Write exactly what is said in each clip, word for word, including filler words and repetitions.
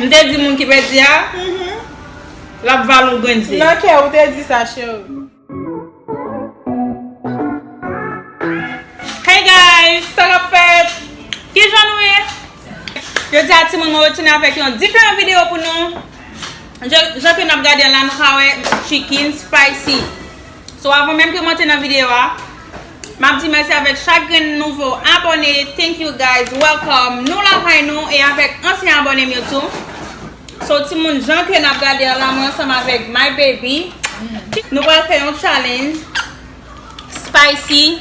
M te di moun ki pèdi a, l ap vale yon grenn ze. Nan kè ou te di sa, cheri. Hey guys, sa k ap fèt? Kijan nou ye? Jodi a, timoun, mwen retounen avèk yon diferan videyo pou nou. Jan, jan ke n ap gade la, nou ka wè chicken spicy. So, avan menm ke m antre nan videyo a, m ap di mèsi avèk chak grenn nouvo abòne. Thank you guys, welcome. Nou lakay nou e avèk ansyen abòne m yo tou. So, timoun, jan ke n ap gade a la, mwen ansanm avèk my baby, nou pral fè yon challenge spicy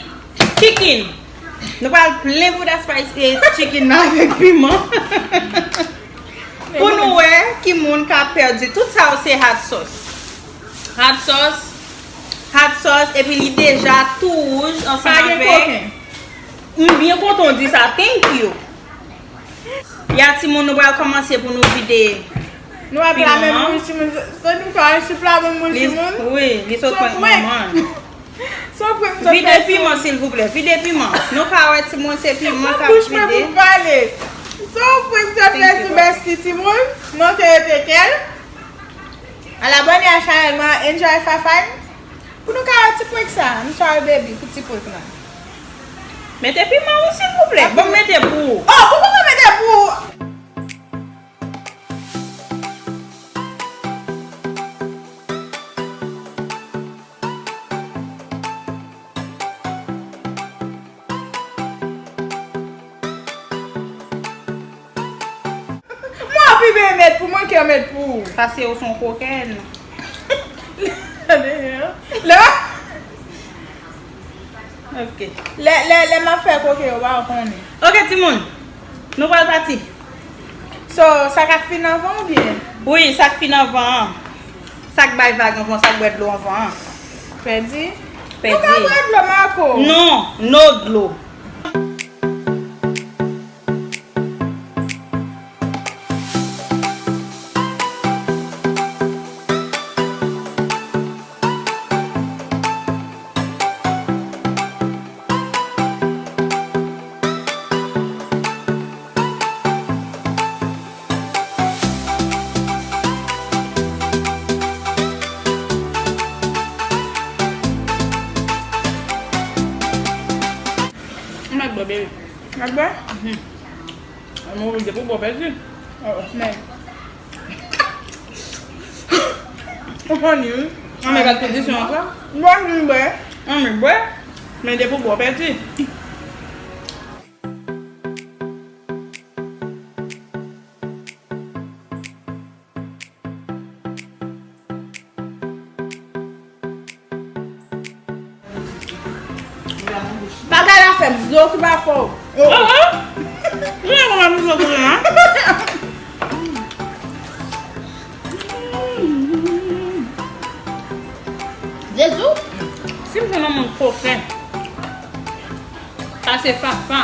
chicken. Nou pral plen bouda spicy chicken nan avèk piman. Pou nou wè ki moun ka pèdi. Tout sa yo se hot sauce. Hot sauce. Hot sauce. Epi li deja tou wouj ansanm avèk. M byen kontan w di sa. Thank you. Ya timoun, nou pral kòmanse pou nou vide piman an. Nou ap la menm moun timoun. Se nou ka wè sou pla menm moun timoun. Wi, li sot prank manman. Vide piman, silvouplè. Vide piman. Nou ka wè timoun se piman k ap vide. Bouch mwen pou pale. Se yon prank sa fè sou bèsti timoun. Non, te rete kèl. Al abòne a chanèl mwen, Enjoy Fafay. Pou nou ka wè ti prank sa. I'm sorry, baby, pou ti prank lan. Mete piman ou, silvouplè. Ban m mete pou ou. Oh, pou mwen mete pou ou. Mwen pi byen mèt pou mwen ke mèt pou ou. Paske ou se yon kokenn. Lè, lè, lè m ap fè koke yo pa konnen. Ok, timoun. Nou pral pati. So, sa k ap fin anvan oubyen? Wi, sa k fin anvan an. Sa k bay vag anvan, sa k bwè dlo anvan an. Pèdi? Pèdi. Nou ka bwè dlo, Marco. Non, no dlo. M ap bwè, baby. M ap bwè? Mhm. An, mwen oblije pou bò pèdi. Oh, men. Ou funny, wi. An, men gad kondisyon an, kwa? Bwè, m bwè. An, men bwè. Men depi w bwè, w pèdi. Bagay la fè m zo ki pa fò. Oh, oh. Mwen konn ap zo kounye a. Jezi. Si m jwenn yon moun koken. Sa se Fafa.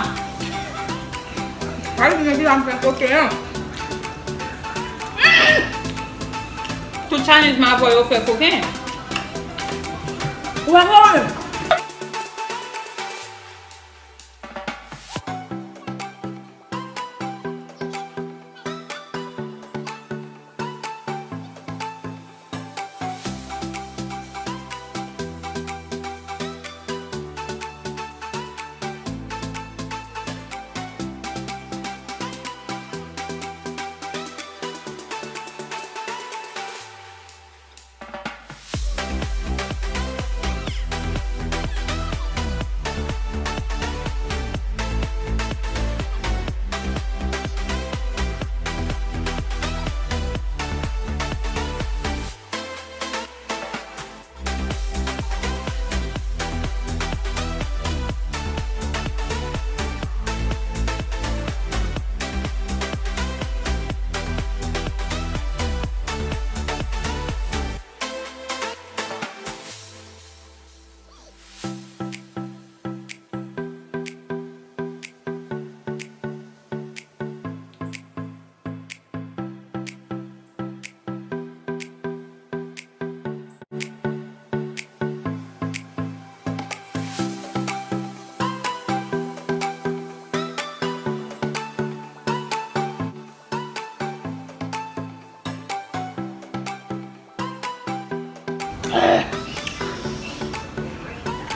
Gade moun ki la m fè koken an. Tout challenge m avè yo fè koken. Ou pa konnen.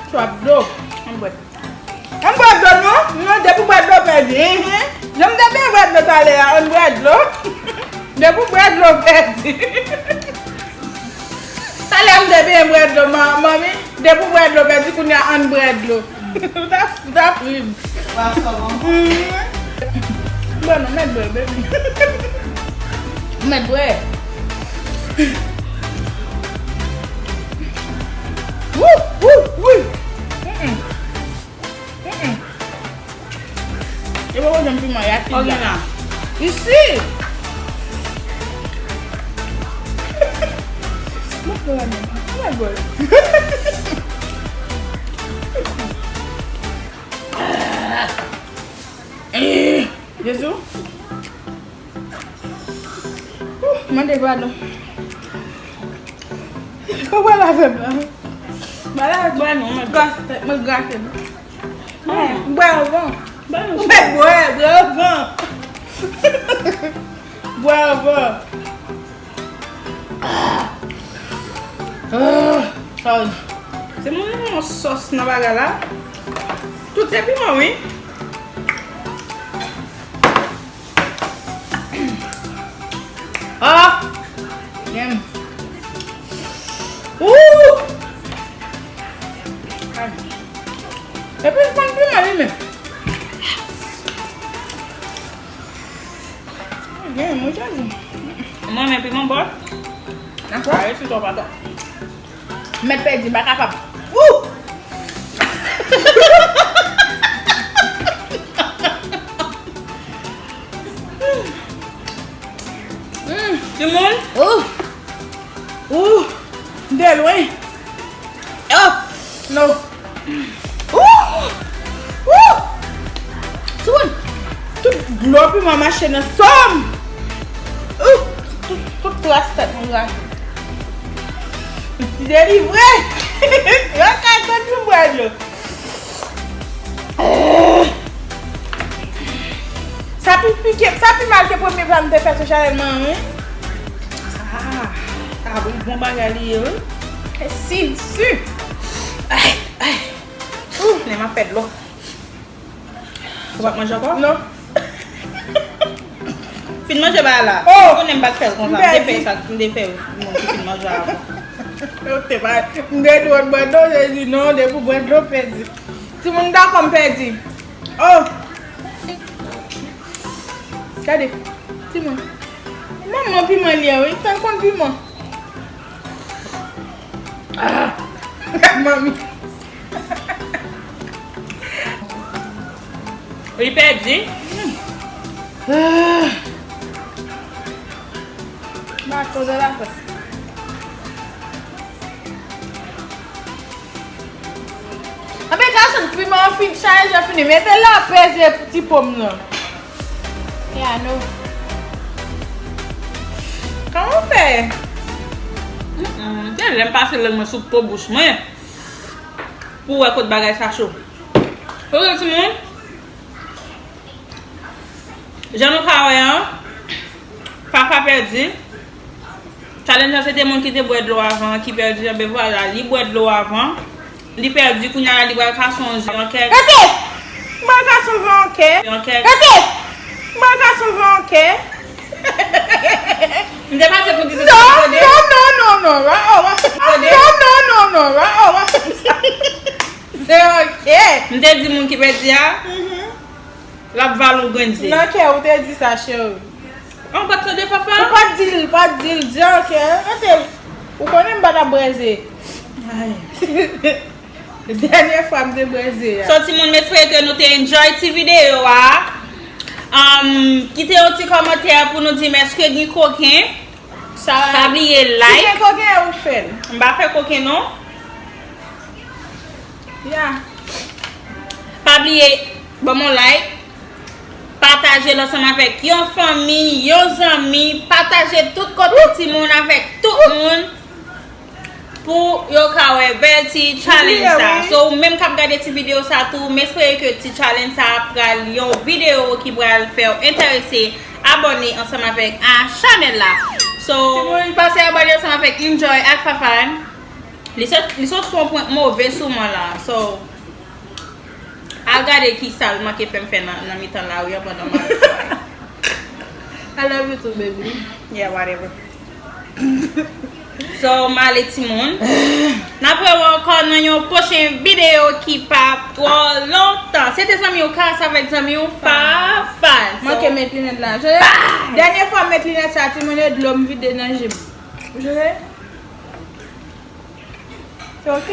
Swaf dlo. Ann bwè. Ann bwè dlo non. Non, depi w bwè dlo, w pèdi. Enhen. Jan m te byen bwè dlo talè a, ann bwè dlo. Depi w bwè dlo, w pèdi. Talè m te byen bwè dlo, man-, manmi. Depi w bwè dlo, w pèdi, kounye a ann bwè dlo. Ou ta, ou ta fri m. Wa sò bon. Mhm. Bwè non, mèt bwè, baby. Mèt bwè. Wou, wou, wou. Mm-mm. Mm-mm. E poko janm piman, y a kil la. Isi. Mwen fè la menm. Oh my God. Jezi. Ouh, mande padon. Ou pral avè m la. Bala bwè non, mwen grase, mwen grase. Bwè anvan. Ou mèt bwè, bwè anvan. Bwè anvan. Ah. Ah. Sa, se mwen yon sòs nan bagay la. Tout se piman, wi. Ah! Damn. Ooh! Ay. Epi l konn piman li menm. Damn, mwen chwazi. Mwen men piman bò. Dakò. Ay, si tò pa tò. Mèt pèdi, m pa kapab. Wou! Mm, timoun. Ou! Ou! M te lwen. Oh! No. Ooh! Ooh! Timoun, tout dlo piman mache nan san m. Ooh! Tout, tout tras tèt mwen rache. M delivre! Yo ka tann nou bwè dlo. Sa pi pike, sa pi mal ke premye pla m te fè sou chanèl mwen an, wi. Ah, sa bon, bon bagay li ye, wi. E si, si. Ay, ay. Ooh, men m ap fè dlo. Ou p ap manje ankò? Non. Fin manje ba la. Oh! Ou konnen m pa t fè l konsa. M te fè sa, m te fè moun ki fin manje avan. Yo te pa, m te di w bwè dlo, te di non, depi w bwè dlo, pèdi. Timoun dakò m pèdi. Oh! Gade, timoun. Manman piman li ye, wi. Tan konn piman. Ah! Gad manmi. Li pèdi. Ah. Baton de la fòs. Anben, gason, piman an fin chaje, fini. Mete lapè, se ti pòm nan. Yeah, no. Kòman w fè? Mm-mm. Gen lè m pase lang mwen sou po bouch mwen pou wè kot bagay sa cho. Oke, timoun. Jan nou ka wè an, Fafa pèdi. Challenge lan se te moun ki te bwè dlo avan an ki pèdi, anben vwala, li bwè dlo avan. Li pèdi, kounye a la li pral ka sonje ankèt. Rete! M pral ka sonje ankèt. Ankèt. Rete! M pral ka sonje ankèt. M te pase pou di se sa tande. Non, non, non, non, non. Wa, wa, wa. Tande. Non, non, non, non. Wa, wa, wa. Se oke. M te di moun ki pèdi a. Mhm. L ap vale yon grenn ze. Nan kè ou te di sa, cheri. An, ou pa t tande Fafa? Ou pa t di l, pa t di l, di an kè. Rete. Ou konnen m pa t ap bwè ze. Ay. Dènye fwa m te bwè ze a. So, timoun, m espere ke nou te enjoy ti videyo a. Um, kite yon ti kòmantè pou nou di m èske gen koken. Sa, pa bliye like. Si gen koken, ou fè l. M pa fè koken, non. Ya. Pa bliye, ban m yon like. Pataje l ansanm avèk yon fanmi, yon zanmi. Pataje tout kote timoun avèk tout moun pou yo ka wè bèl ti challenge sa. So, ou menm k ap gade ti videyo sa tou, m espere ke ti challenge sa pral yon videyo ki pral fè w enterese abòne ansanm avèk a chanèl la. So, timoun, pase abòne ansanm avèk Enjoy ak Fafan. Li sot, li sot fè yon prank move sou mwen la. So, al gade ki sa l manke fè m fè nan, nan mitan lari an pandan m ap. I love you too, baby. Yeah, whatever. So, m ale timoun. N ap wè w ankò nan yon pwochen videyo ki pa twò lontan. Se te zanmi w Kas avèk zanmi w Fafan. Manke met linèt la. Je, dènye fwa m met linèt sa, timoun, e dlo m vide nan je m. Je, se ok?